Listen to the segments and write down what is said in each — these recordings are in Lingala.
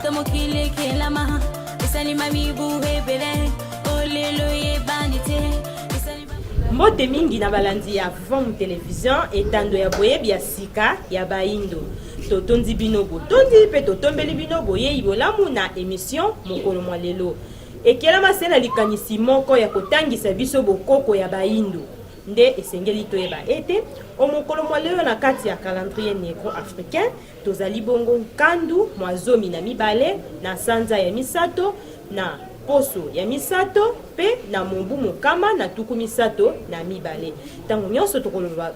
Uta mokili ekelama esalima mibu ebele olelo eyebani te. Mbote mingi na balandi ya Vom Television, etando ya boyebi ya sika ya baindo. Totondi bino botondi mpe totombeli bino boyei bolamu na emission mokolo mwa lelo. Ekelama se na likanisi moko ya kotangisa biso bokoko ya baindo. Nde esengeli toyeba ete o mokolo mwa lelo na kati ya calendrier negro-africain, Tozali bongo nkandu mwa 12 na sanza ya misato, na poso ya misato, mpe na mobu 132. Ntango nyonso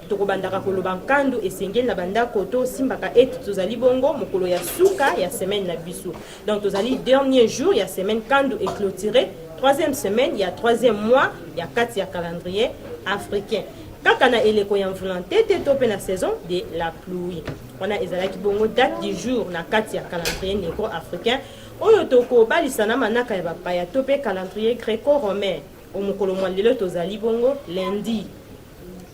tokobandaka koloba nkandu, esengeli na bandako tosimbaka ete tozali bongo mokolo ya suka ya semaine na biso. Donc tozali dernier jour ya semaine, nkandu e cloturer troisième semaine ya troisième mois ya kati ya calendrier africain. Kaka na eleko ya mvula ntete to mpe na saison de la pluie. Wana ezalaki bongo date du jour na kati ya calendrier negro-africain oyo tokobalisa na manaka ya bapaya to mpe calendrier greco-romain. O mokolo mwa lelo tozali bongo lundi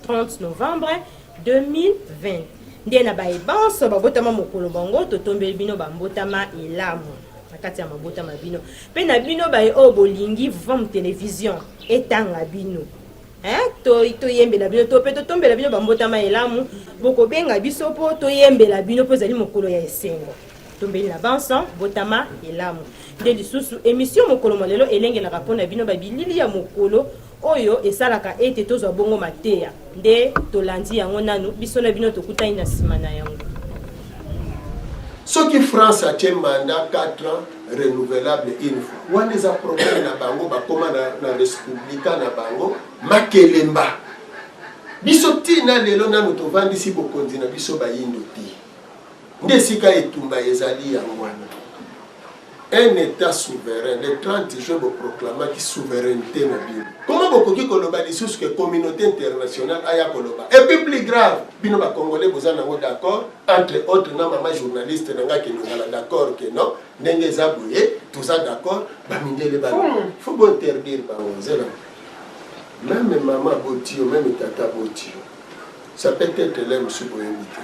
30 novembre 2020. Nde na baye banso babotama mokolo bango totombeli bino bambotama elamu na kati ya mabota ma bino mpe na bino baye oyo bolingi Vom Television etanga bino. Eh, to toyembela bino to mpe totombela bino bambotama elamu, bokobenga biso mpo toyembela bino mpo ezali mokolo ya esengo. Tombeli na banso botama elamu. Nde lisusu emission mokolo mwa lelo elengelaka mpo na bino babilili ya mokolo oyo esalaka ete tozwa bongo mateya. Nde tolandi yango nanu, biso na bino tokutani na nsima na yango. Soki France atie mandat 4 ans renouvelable une fois, wana eza problème na bango, bakoma na, na respublica na bango makelemba. Biso tina lelo nanu tovandisi bokonzi na biso bayindo te, nde esika etumba ezali yango wana. Un etat souverain, le 30 juin bo proclamaki souveraineté na bino. Comment bokoki koloba lisusu que communauté internationale aya koloba? Et puis plus grave, bino ba congolais boza nango d'accord, entre autres na mama journaliste na nga kende ozala d'accord que non, ndenge eza boye, toza d'accord, ba mindele ba faut bo interdire bango nzela. Meme mama aboti yo, meme tata aboti yo. Ça peut etre lelo mosusu boyebi te.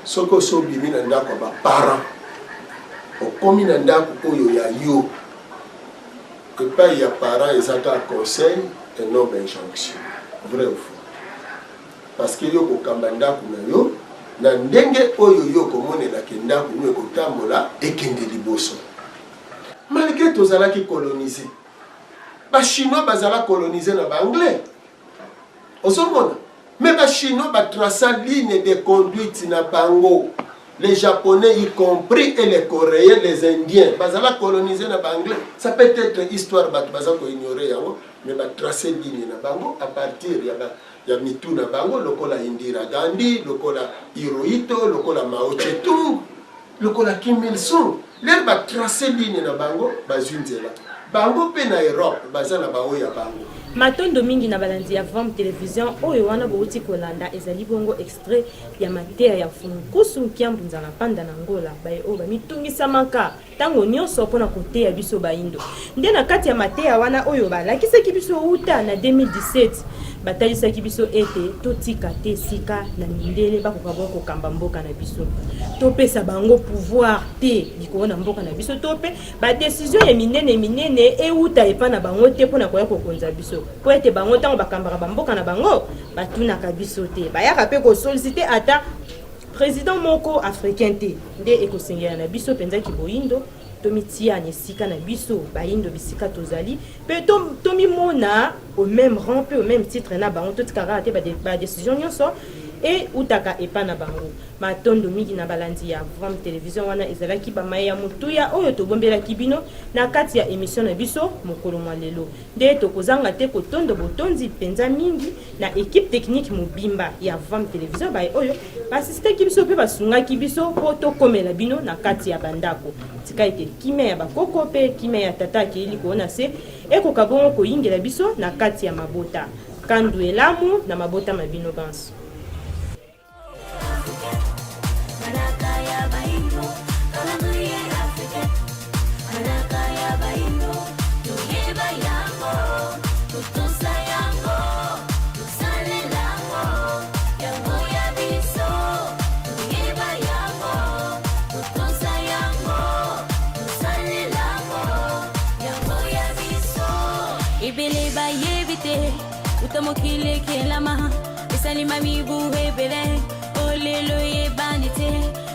Soki osi obimi na ndako ya ba parents, okomi na ndako oyo ya yo, epai ya parents eza kaka conseil et non ba injonction. Vrai ou faux? Parce que yo okokamba ndako na yo na ndenge oyo yo okomonela ke ndako no ekotambola ekende liboso. Malgre tozalaki colonise, ba chinois bazala colonise na ba anglais. Ozomona? Mais ba chinois ba traça ligne de conduite na bango. Les japonais y compris et les coréens, les indiens bazala coloniser na ba anglais. Ça peut être histoire bato baza ko ignorer yango, mais ba tracer ligne na bango à partir ya ba ya mitu na bango lokola Indira Gandhi, lokola Hirohito, lokola Mao Tse-tung. Lokola Kim Il Sung, lere ba tracer ligne na bango bazui nzela. Bango pe na Europe baza na ba oyo ya bango. Matondo mingi na balandi ya Vam Television, oyo wana bowuti kolanda ezali bongo extrait ya mateya ya Mfumu Nkusu Nkiambu Nzala Mpanda na Angola, baye oyo bamitungisamaka tango nionso mpo na koteya biso bayindo. Nde na kati ya mateya wana oyo balakisaki biso wuta na 2017, batalisaki biso ete totika te esika na mindele bakoka bongo kokamba mboka na biso, topesa bango pouvoir te likolo na mboka na biso, to mpe ba decision ya minene minene ewuta epa na bango te mpo na koya kokonza biso, mpo ete bango ntango bakambaka bamboka na bango batunaka biso te, bayaka mpe kosolicite ata President moko africain te. Nde ekosengela na biso penza kiboyindo tomitia na esika na biso bayindo bisika tozali pe to tomimona au meme rang pe au meme titre na bango, totika kaka te ba decision nionso ewutaka epa na bango. Matondo mingi na balandi ya Vom Television, wana ezalaki ba maye ya motuya oyo tobombelaki bino na kati ya emission na biso mokolo mwa lelo. Nde tokozanga te kotondo botondi penza mingi na equipe technique mobimba ya Vam Television baye oyo ba assistaki biso pe basungaki biso po tokomela bino na kati ya ba ndako. Tika ete kimia ya ba koko pe kimia ya tata akeyi likolo na se ekoka bongo koyingela biso na kati ya mabota. Kandu elamu na mabota ma bino banso. Ebele bayebi te uta mokili ekelama esalima mibu ebele olelo eyebani te.